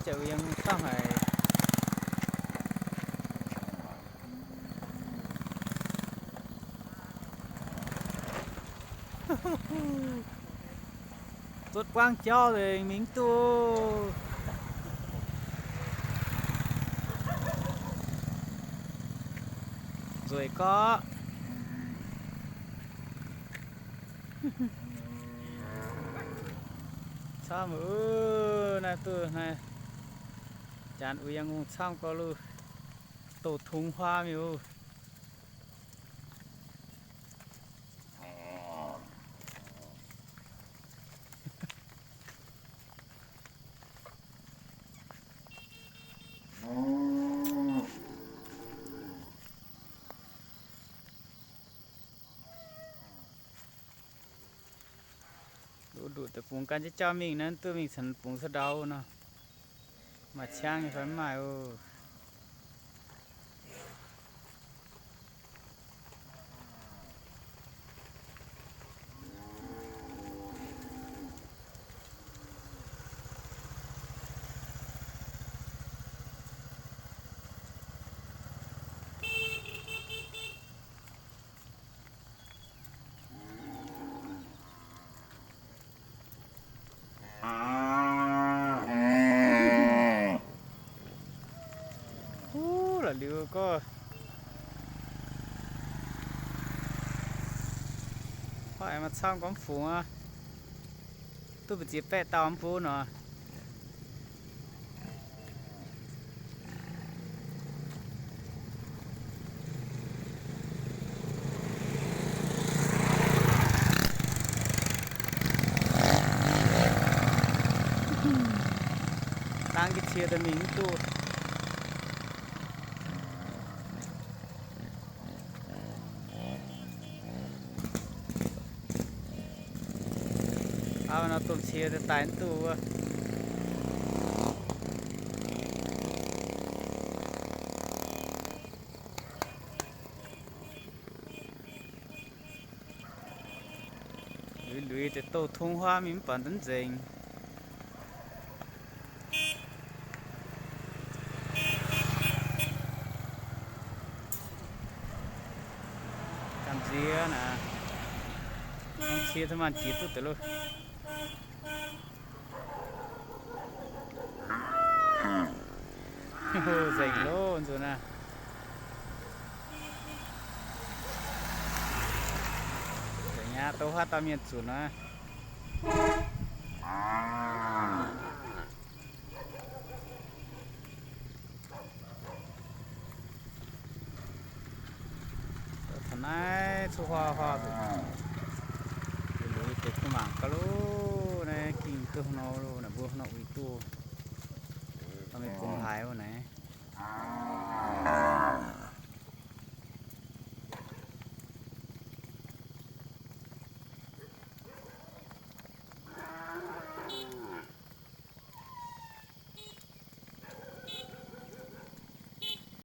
Janx-uix yiem camv haic. Zuotv buangv jauv nzengc mingh duqv. Nzueic gorqv. Camv, naaiv duqv naaiv, janx-uix yangh ngongh camv gorqv, luv douz-tungx huaam miuc. Luv nduqc deix bungx gan jienv jauv mingh naaiv, duqv mingh caux bungx sou ndau nor. Maaih ciangv nyei fai mv maaih oc. Huv, la'liuz gorqv, maaih camv gormx fungx aqv. Duqv mbu'ziex baeqv dauh mv bun nor. Dangv jienv cie daaih mingh mv duqv. Aav, nor domh cie daaih daaih mv duqv wuov. Luiz-luiz deix douz-tungx huaam mingh mv baac mv nzengc. Gamh nziex naaic, cie taux maanh jiex duqv deix loh. Nzengc loh nzunc naaiv. Nzengc aqv, douv haav dauh mienh zunc aqv. Taux naaiv cuotv huaav huaav nzunc, luiz deix kuv mangc gaax loh. Naaiv ging duqv haaix nor loh, naaic mbuo haaix nor uix duqv, dorh mingh bungx haaix wuov naaiv.